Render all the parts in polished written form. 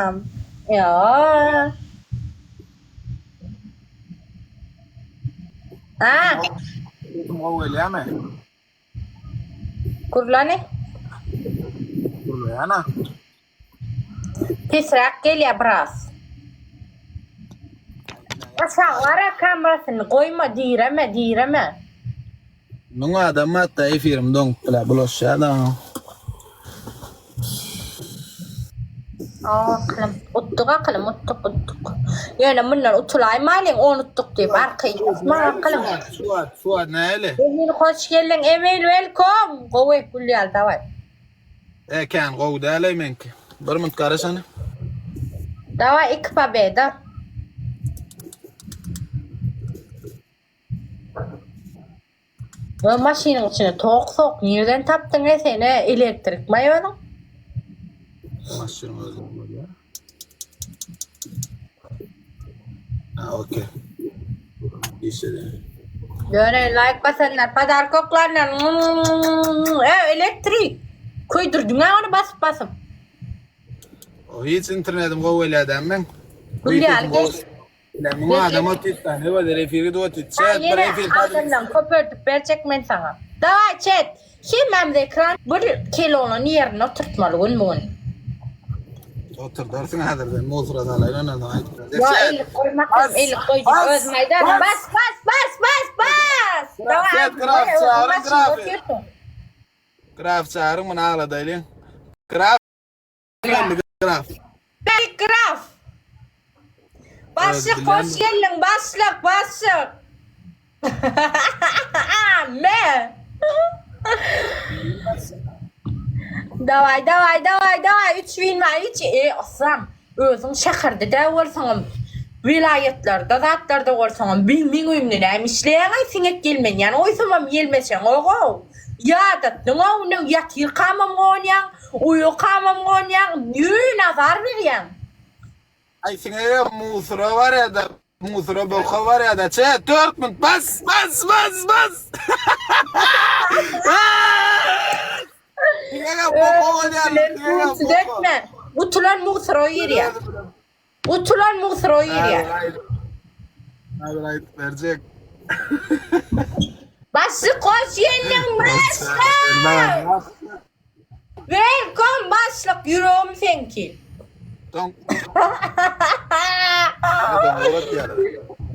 Islam. Ýa. Ha. Sesim gowy gelýärmi? Gürläni. Gürleýän-ä. Pesräk gelýär biraz. Aşak gara kamerasyny goýma, direme, direme. Müň adam hatda efirim doňup bile bulaşýar-da. Akylym, utduk akylym, utduk, utduk. Ýöne mundan utulaýmalyň, on utduk diýip arkaýyn ýatma akylym. Suat, Suat nähili? Emil hoş geldiň, Emil welcome. Gowy, gül ýaly daway. E kän gowy däl-eý meňki. Bir minut garaş hany. Daway iki pobeda. Bu maşynyň içine tok sok nirden tapdyň e sene elektrik maý özüň? Maşynyň özünden bolýar. Ha, okey. Işledi. Ýöne laýk basanlar podarka oklanlar. E elektrik. Köýdürdiň-ä ony basyp basyp. O hiç internetim gowy gelýär dämi meň? Gül ýaly geç. Müň adam otyr-da, ne bolýar, efir gidip otyr. Çet, bir Ýene efir adamdan köpeltip berjek men saňa. Daway çet. Hemmämiz ekran bir kelonun ýerinde oturtmaly gün bu gün. Oturdarsyň häzirden, musora salaýyn ondan soň aýdyp berjek. Ýa Çet. ellik goýmak Bas, ellik goý diýip bas, özüm aýdaryn. bas. Bas bas bas bas bas. Daway Çet, aýdyp graf, goý, özüň çagyryň maşynda grafy. otyrsyň. Graf çagyryň, muny agladaýlyň. Graf geldi, graf. Beýik graf. Başlyk hoş geldiň başlyk başlyk. Me. Daway daway daway daway 3 win bar hiç e osam özüň şäherde däl bolsaňam welaýatlarda zatlarda bolsaňam bil meň öýümde näme işleýäňaý siňek gelmenýän oýsamam ýelmeşeň ogow ýadatdyňow ine ýatyrkamam gonýaň Uýukamam gonýaň, ýöne azar berýäň. Aý siňege musura barýada musura boka barýada çe 4 minut bas bas bas bas Siňege boka bolýar siňege boka. Utulan musura girýär. Utulan musura girýär. Häzir aýdyp berjek. Başlyk hoş geldiň başlyk. Welcome başlyk ýüregim seňki. Doň.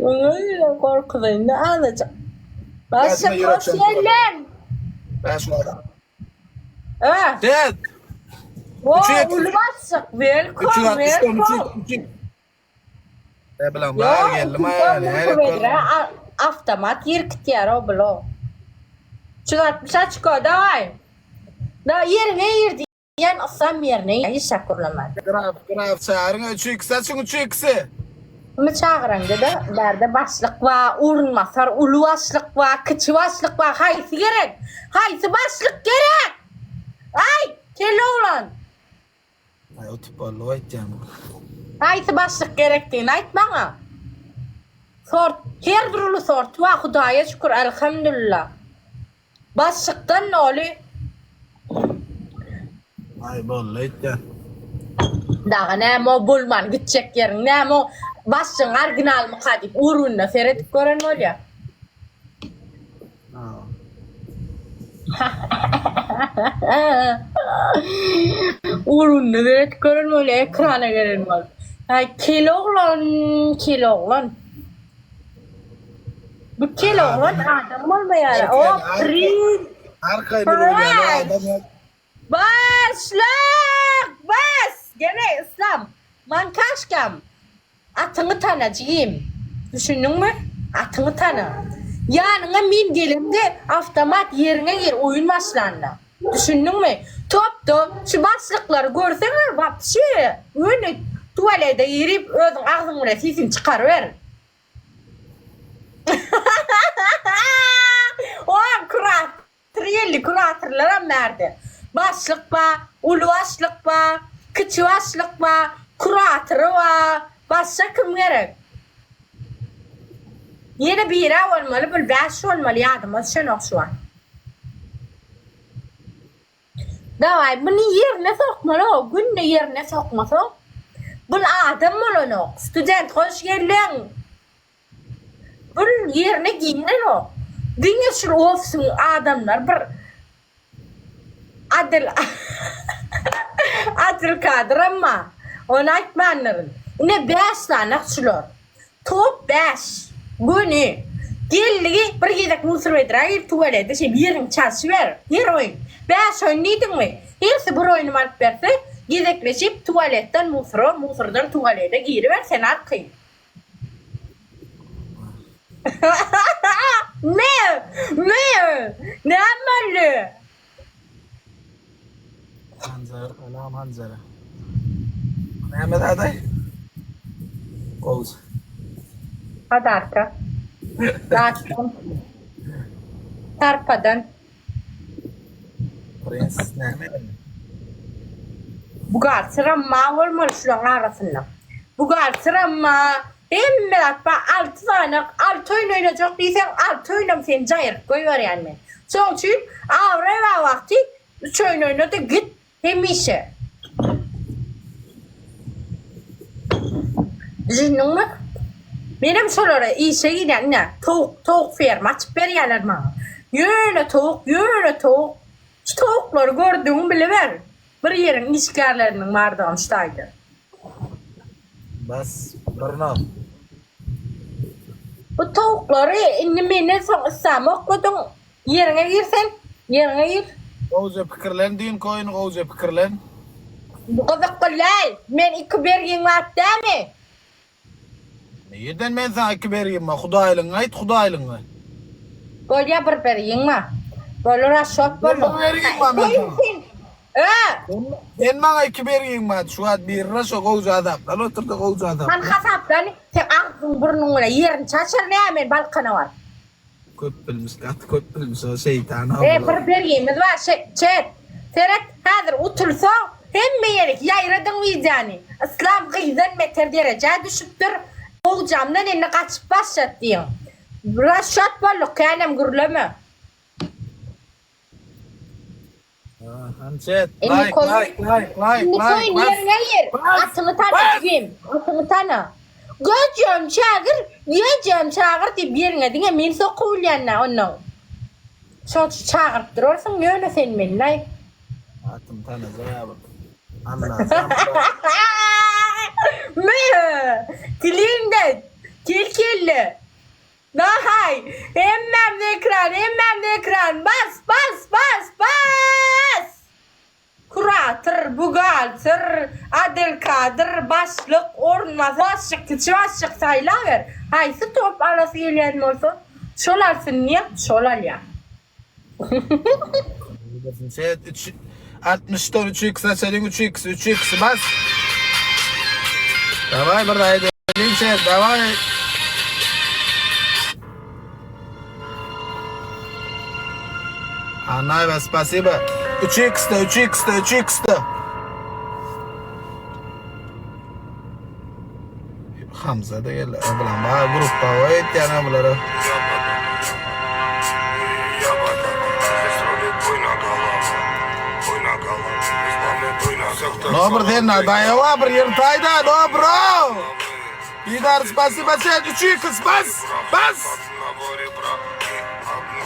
Öyle korkulayım ne alacak. Başlık hoş geldin. Ben şu adam. Eh. Ded. Wow, uly başlyk. Welcome, welcome. Ne bilen bar geldim aýal. Avtomat ýerkitýär o bulo. 360 açko, daway. Da ýeriňe girdi. Ýan ysam ýerine hiç zat gürlemän. Graf, graf çagyryň 3 x açyň 3 x-i. Kimi çagyraňda-da bärde başlyk bar, orunbasar, uly başlyk bar, kiçi başlyk bar, haýsy gerek? Haýsy başlyk gerek? Aý, kelle oglan. Aý otup boldy aýtýan. Haýsy başlyk gerekdigini aýt maňa. Sort, her bir uly sort bar, Hudaýa şükür, Elhamdülillah. Başlykdan doly. Aý boldy aýtýan. Dagy näme o bolman gitjek ýeriň näme o başlygyň originalmyka diýip urununa seredip gören bolýa. Urununa seredip gören bolýa ekrana gelen bolup. Aý kel oglan kel oglan. Bu kel oglan adam bolmaýar. O princ. Arkaýyn urulýan adam. Başlyk! Bas! Gene Yslam. Mankaşkam. Atyňy tana jigim. Düşündiňmi? Atyňy tana. Ýanyňa men gelemde awtomat ýeriňe gir oýun başlanda. Düşündiňmi? Topda şu başlyklary görseň-ä wapşe göni tualete girip özüň agzyň bilen sesiňi çykaryber. Oam kurator geldi, kuratorlaram bärde. Başlyk bar, uly başlyk bar, kiçi başlyk bar, kuratory bar. Başga kim gerek? Ýene biri-ä bolmaly, bul bäş bolmaly ýadyma düşenok şu wagt. Dawaý muny ýerine sokmaly o günde ýerine sokmasaň. Bul adam bolanok. Student hoş geldiň. Bul ýerine girenok. Diňe şul ofisiň adamlary bir Adyl Adyl Kadyram bar. Ony aýtmandyryn. Ine bäş sany şular. Top bäş. Göni. Geldigi bir gezek Musur Bedra gelip tuwalete şeýdip ýeriňi çalşyber. Her oýun. Bäş oýun diýdiňmi? Hersi bir oýuny alyp berse, gezekleşip tuwaletden Musura, Musurdan tuwalete giriber sen arkaýyn. Ne? Ne? Näme boldy? Hanjar, salam Hanjara. Näme zadaý? Gowja. Podarka. Zatdan. Sarpadan. Prins näme? Buhgalteram ma bolmaly şulaň arasynda. Buhgalteram ma hemme zat bar alty sany alty oýun oýnajak diýseň alty oýunam seni jaýryp goýberýän men. Şoň üçin abraý bar wagty üç oýun oýna-da git Hemişe. Düşündiňmi? Menem şolara işe girýän, ine, towuk, towuk ferma açyp berýärler maňa. Ýöne towuk, ýöne towuk. Şu towuklary gördügiň biliber, bir ýeriň işgärleriniň bardygyny şu taýda. Bas, bir nal. Bu towuklary indi menden soň yslam okladyň, Ýeriňe gir sen. Ýeriňe gir. Gowja pikirlen düýnki oýuny gowja pikirlen. Bu gyzykly däl. Men iki bergiň bar dämi? Nirden men saňa iki bergim bar? Hudaýlygyňy aýt hudaýlygyňy. Bolýa bir bergiň bar. Bolar raşot Bir bolma. bergim bar men saňa. Sen Ö! Sen maňa iki bergiň bar. Şu wagt biri raşo gowja azaplan oturda gowja Han azaplan. hasaplan sen agzyň burnuň bilen ýerini çaçar näme men Balkana baryp. Köp bilmiş gaty köp bilmiş o şeýtan E bir bergimiz bar çet. Seret häzir utulsaň hemme ýerik ýaýradyň wideony. Yslam gyzdan beter derejä düşüpdir. Gowjamdan indi gaçyp başlat diýiň. Raşat bolduk känem gürleme. Hançet Indi like koý. like like like Indi like koýun bas ýeriňe gir. bas Atyňy tana bas jigim. Atyňy tana. Göjem çagyr, ýejem çagyr diýip ýeriňe diňe men sokup bilýän-dä onnoň. Şoň üçin çagyryp durarsyň ýöne sen meni-laý. Atym tanajaý bu. Allah Mö! Dilimde kel kelle. Nahaý! Hemmämize ekran, hemmämize ekran! Bas, bas, bas, bas! Kurator, buhgalter, adelkadyr, başlyk, orunbasar, başlyk, kiçi başlyk saýlaber. Haýsy top alasy gelýän bolsa, şol alsyn diýýän, şol alýar. Set 3 60-dan 3 x açalyň 3 x 3 x bas. Daway bir daha edelim set daway. Anayeva spasiba. 3 x de 3 x de 3 x de. Hamza da geldi. Bulan ba gruppa o etýän bulara. Добр sen daýawa bir ýer taýda dobro. Didar spasiba sen 3x bas bas.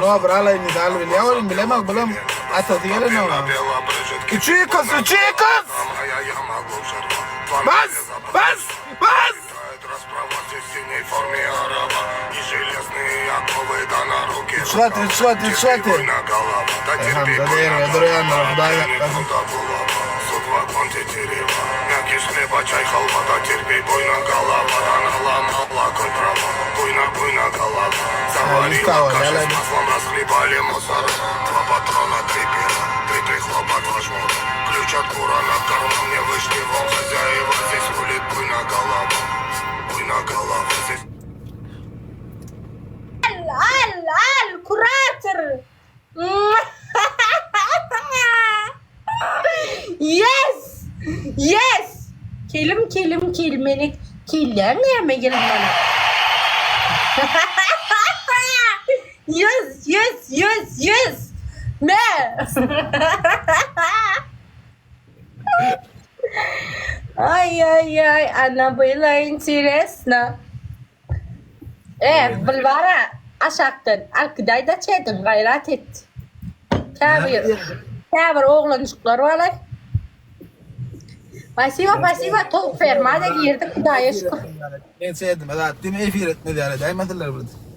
Dobro ala indi dal bilýär olim bilemok bilim atasy gelen oňa. 3x 3x. Bas bas bas. Üç gat üç gat üç gat. Hamza diýer durýandyr Hudaý saklasyn. Al, al, al, kurator! Yes! Yes! Kelim, kelim, kelmenek. Kelläň näme gelin bana? Yes, yes, yes, yes! Me! Ay ay ay ana byla interesna. E, Bilbara aşakdan alkydaý da çedin gaýrat et. Käbir käbir oglanjyklar bar. Spasiba, spasiba, towuk ferma da girdik, Hudaýa şükür. Men çedim, zat diýme efir etmez ýaly edäýmesinler bir.